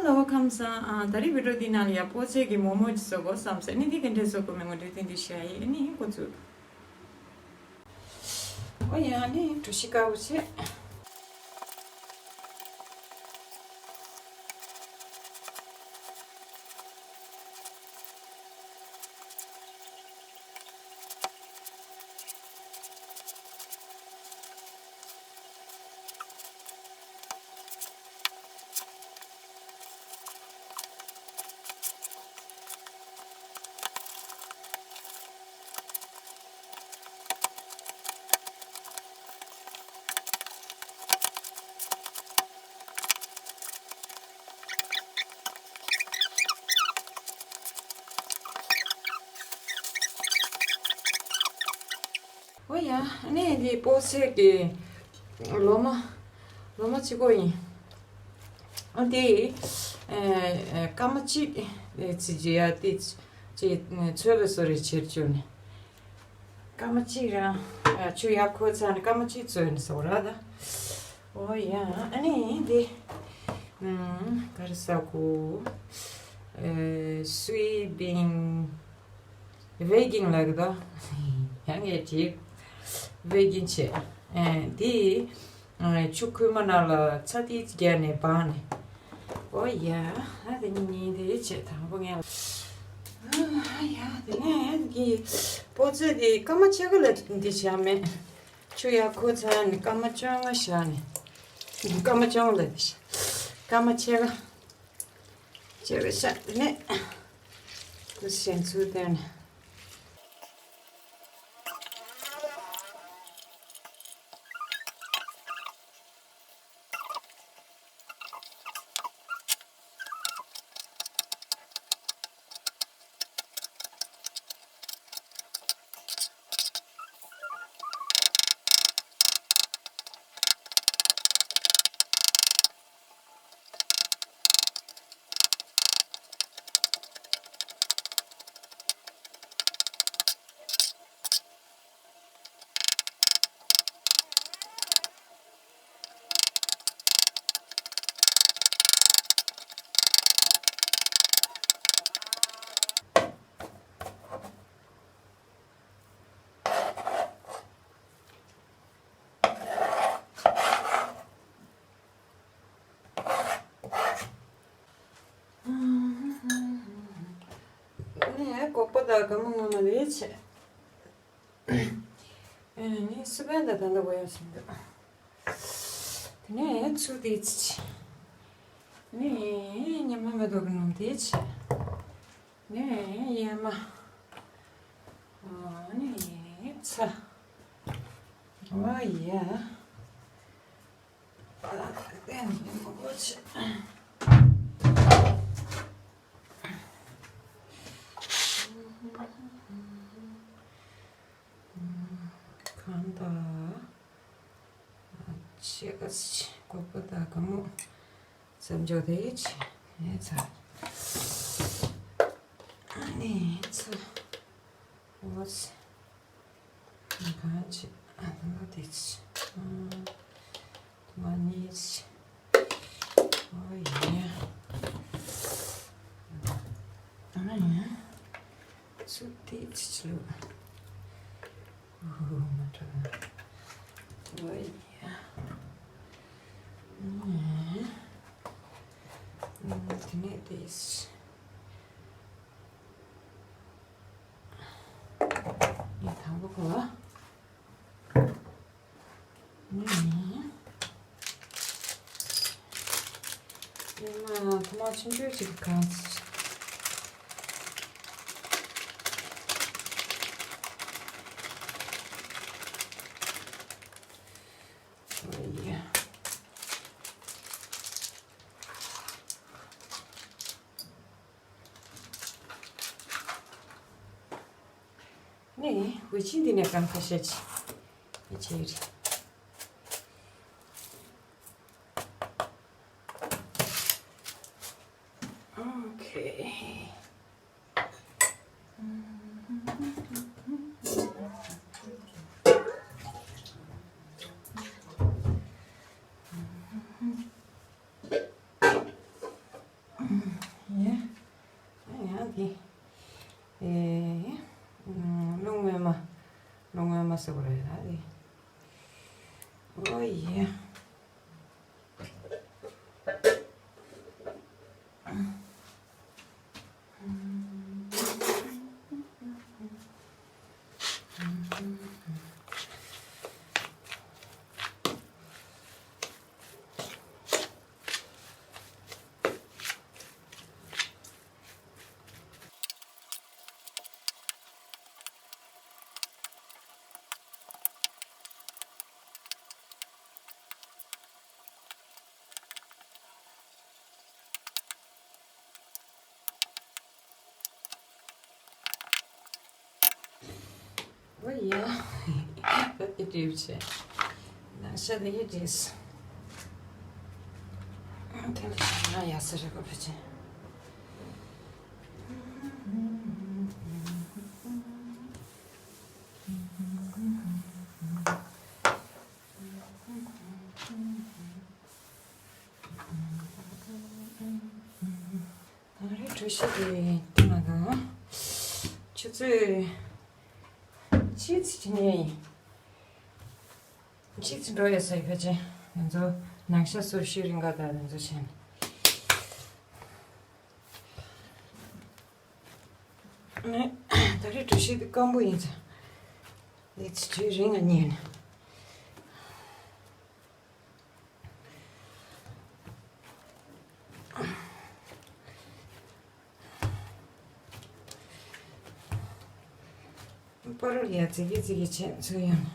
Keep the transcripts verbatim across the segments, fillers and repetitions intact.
ཨོ་ཁམས་བཟང་། ཨ། ད་རེས་བི་ཌི་ཡོ་འདི་ནང་ལ་ཡ་སྤོ་ཆས་ཀྱི་མོག་མོག་ཅིག་བཟོ་དགོས་བསམ་སོང་། ཨ་ནི་འདི་ག་འདྲས་བཟོ་དགོས་མིན་ངོ་སྤྲོད་ཏན་ཏན་བྱ་ཡི། ཨ་ནི་འགོ་བཙུགས། ཨོ་ཡ། ཨ་ནི་གྲོ་ཞིབ་དཀར་པོ་བྱས། ཨོ་ཡ། ཨ་ནི་འདི་སྤོ་ཆས་ཀྱི་ལོ་མ། ལོ་མ་གཅིག་པོ་ཡིན། ཨ། དེ་ཨེ་ཨེ་སྐར་མ་གཅིག་ཨེ་ཚིག་ཅིག་ཡ་དེ་ཅིག་ཚོད་ལ་སོ་རེ་ཕྱིར་བཅུག་ནས། སྐར་མ་གཅིག་རང་ཨ་ཆུ་ཡར་ཁོལ་ཚར་ནས་སྐར་མ་གཅིག་ཚོད་ནས་ཟེར་བ་རེད་ད། ཨོ་ཡ། ཨ་ནི་འདི་ཨམ་ག་རེ་ཟེར་དགོས། ཨེ་སུའི་བིན། ཝེ་གིན་ལབ་ཀྱི་འདུག་ཡང་ངས་བྲིས། ཝེ་གིན་བྱས། ཨེ་འདི་ཨེ་ཆུ་ཁོལ་མ་ནང་ལ་ཚྭ་ཏོག་ཙམ་བརྒྱབ་ནས་སྦངས་ནས། ཨོ་ཡ། ཨ་དེ་གཉིས་གཉིས་དེ་བྱས། དང་པོ་ངས། ཨ་ཡ། དེ་ནས་འདི་སྤོ་ཆས་དེ་སྐར་མ་ཕྱེད་ཀ་ལས་འདི་བྱས་མེད། ཆུ་ཡར་ཁོལ་ཚར་ནས་སྐར་མ་བཅོ་ལྔ་བཞག་ནས། སྐར་མ་བཅོ་ལྔ་ལས་འདི་བྱས། སྐར་མ་ཕྱེད་ཀ། བྱས་པའི་ཤ་དེ་ནས་ཁུ་ཤན་ཚུར་བཏོན་ནས། ནས་སྒོག་པ་དང་སྒ་མོ་སྔོན་མ་ལས་བྱས། ཨ་ནི་སི་པན་དང་ད་ལྟ་བ་ཡང་ཟིན་འདུག་དེ་ནས་ཚུར་དེ་ཚིག་ནས་ཉི་མ་མེ་ཏོག་གི་སྣུམ་དེ་བྱས། ནས་གཡེར་མ། ཨ་ནི་ཚྭ། ཨོ་ཡ། ཨ་ནི་མོག་མོག་བྱས། གང་ལྟར་ཕྱེད་ཀ་ཞིག་སྒོག་པ་དང་སྒ་མོ་མཚམས་འཇོག་དེ་བྱས་ནས་ཚར། ཨ་ནི་ཚྭ། ཨོ་ཙི། གང་བྱེད། ཨ་ནི་དེ་བྱས། ཨ་ནི་ཨོ་ཡ། ཨ་ཡ། ཚུར་དེ་ཚིག་ལུགས། ཨོ་མ་འགྲོ་ན། ཨོ་ཡ། ཨ་དེ་ནས་དེ། ངས་དང་པོ་གོ། ཨ་ནི། ཨ་མ་ཐོག་མ་ཆུང་ཆུང་ཅིག་གང་། ཨོ་ཡ། ནས་འོད་ཆེན་འདི་ནས་གང་ཁ་ཤས་ཅིག་ཡིད་ཆེས་རེད། ཨོ་ཁེ། ཨེ། རླུང་དམན་མ། རླུང་དམན་མ་ཟེར་བ་རེད་ད་དེ། ཨོ་ཡེ། ཨོ་ཡ། ད་དེ་འགྲིག་བྱས། ནང་ཤ་དེ་ཡི་འགྲིག་སོང་། དེ་ལ་ཞིག་ན་ཡ་ས་རེ་གོ་ཕེ་ཆེ། ད་རེས་གྲོ་ཞིབ་ཀྱི་སྟེང་ལ་དང་། ཆུ་ཚོད་ཕྱེད་ཙམ་ཅིག་ཉལ་ཡིན། ཕྱེད་ཙམ་འགྲོ་ཡོད་ས་ཡི་ཕལ་ཆེར་ང་ཚོ་ནང་ཤ་གསོལ་ཞིག་རིང་ག་དང་ང་ཚོ་བྱས་ནས། ད་རེས་གྲོ་ཞིབ་དེ་སྐམ་པོ་ཡིན་ཙང་། ལས་ཚིག་ཅིག་རིང་ང་ཉལ་ནས། པ་རོལ་ཡ་ཙི་གི་ཙི་གི་བྱས་ཚུར་ཡོང་།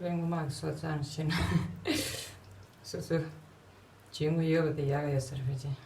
བློན་ངོ་མ་གི་སོ་ཙང་ཤེས་ན། སོ་སོ་བྱེད་དངོས་ཡོད་པ་དེ་ཡག་ཡོད་ཟེར་བས་ཀྱི།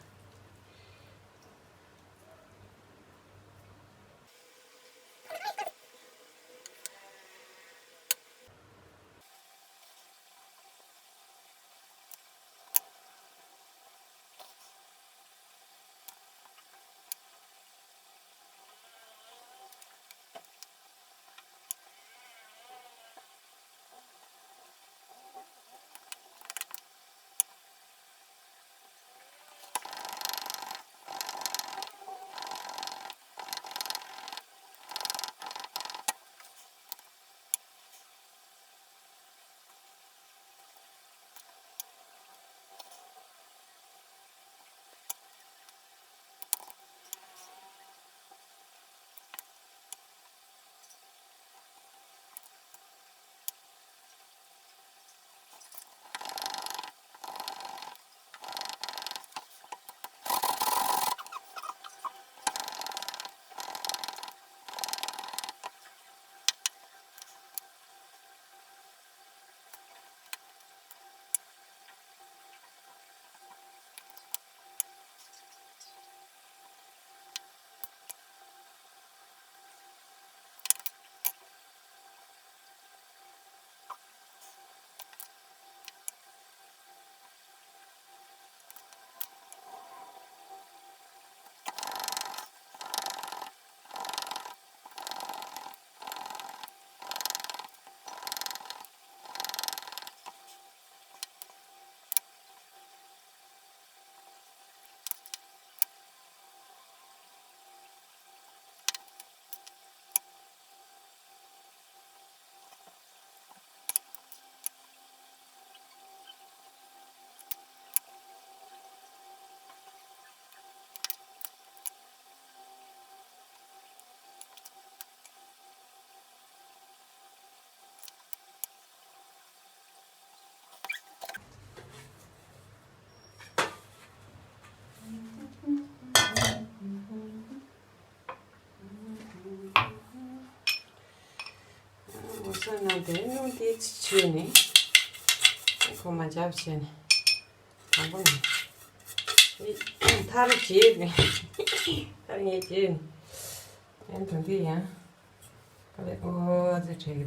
ཚོད་ནང་དེ་སྣུམ་ཏོག་ཙམ་བྱུགས་ནས། ཁོ་མ་འཇབ་བྱས་ནས། དང་པོ་ནས། ཨེ། ཐར་བྱས་ནས། ཐར་ངེས་བྱས་ནས། ཨེ། དོན་དེ་ཡང་། ཨོ་ཙི་བྲེག་གི་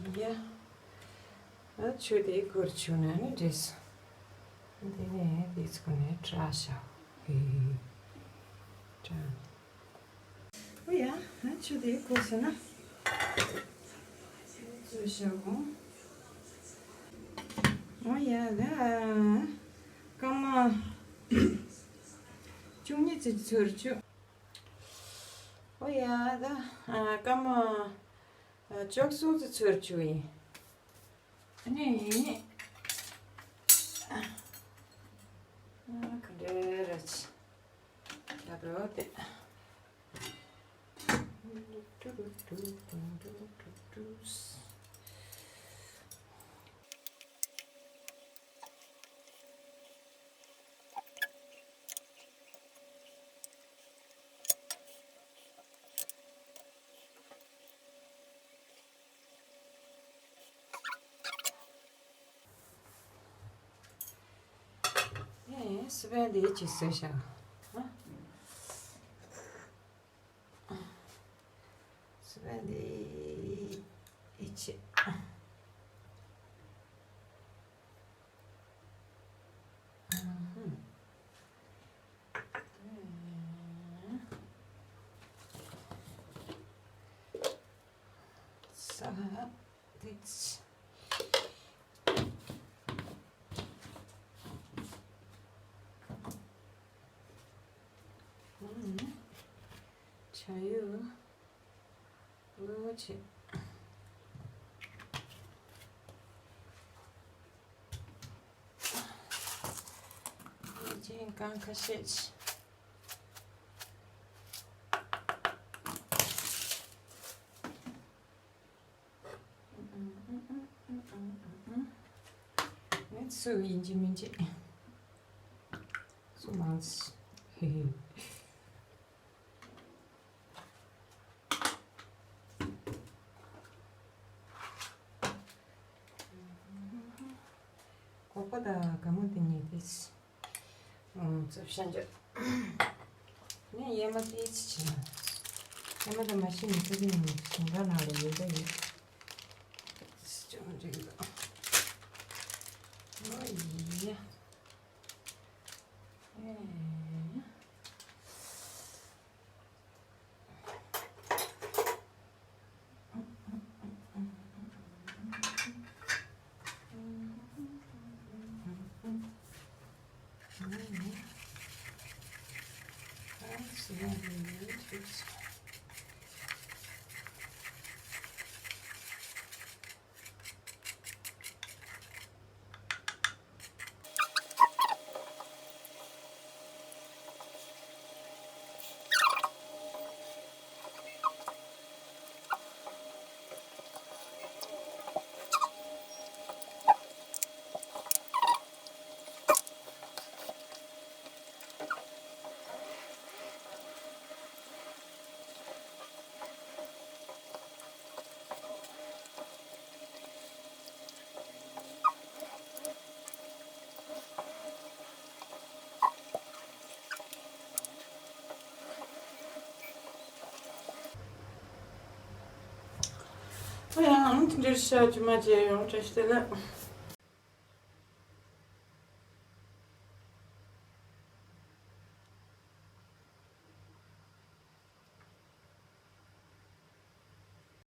འདུག་ཡ། ཨ། ཆུ་དེ་ཁོལ་བྱུང་ན་ནི་འགྲིག་སོང་། དེ་ནས་དེ་ཚོ་ནས་བཀྲ་ཤག་ཧེ། བཀྲ། ཨོ་ཡ། ཨ། ཆུ་དེ་ཁོལ་སོང་ན། བཙོས་བཞག་གོ། ཨོ་ཡ། ད་སྐར་མ་བཅུ་གཉིས་ཙམ་འཚོལ་བཅུག་ཨོ་ཡ། ད་སྐར་མ་བཅུ་གསུམ་ཙམ་འཚོལ་བཅུག་ཡིན། ཨ་ནི། ཨ། ག་འདྲ་རེད། ད་དོ་དེ། ཨེ། སི་པན་འདི་ཅིག་བཟོས་བཞག་ཨ། སི་པན་འདི་ཅིག་ས་ཏིས། ཆ་ཡུ། ལོ་ཆེ། ལོ་ཆེ་གང་ཁ་ཤས་ཆེ། ངས་སུ་ཡིན་གཅིག་མིན་གཅིག་སུ་མང་། ཧེ་ཧེ། ཀོ་ཀོ་དང་ག་མོ་དེ་གཉིས་དེ། ཨང་། རྩུབ་ཤ་འཇོག་ངས་ཡས་མ་ཏིས་ཆེ་ན། ཡས་མ་དང་མ་ཤི་ནི་ཏི་ཏི་ནི་ཞིང་ཁ་ནང་ལ་ཡོད་ད་ཡོད། ཅུང་འགྲིག་འདུག་ཨོ་ཡ། ཨེ། ཨོ་ཡ། ཨང་། དེ་འདྲར་ཤ་ཅི་མ་བྱས་ཡོང་བཀྲ་ཤིས་བདེ་ལེགས།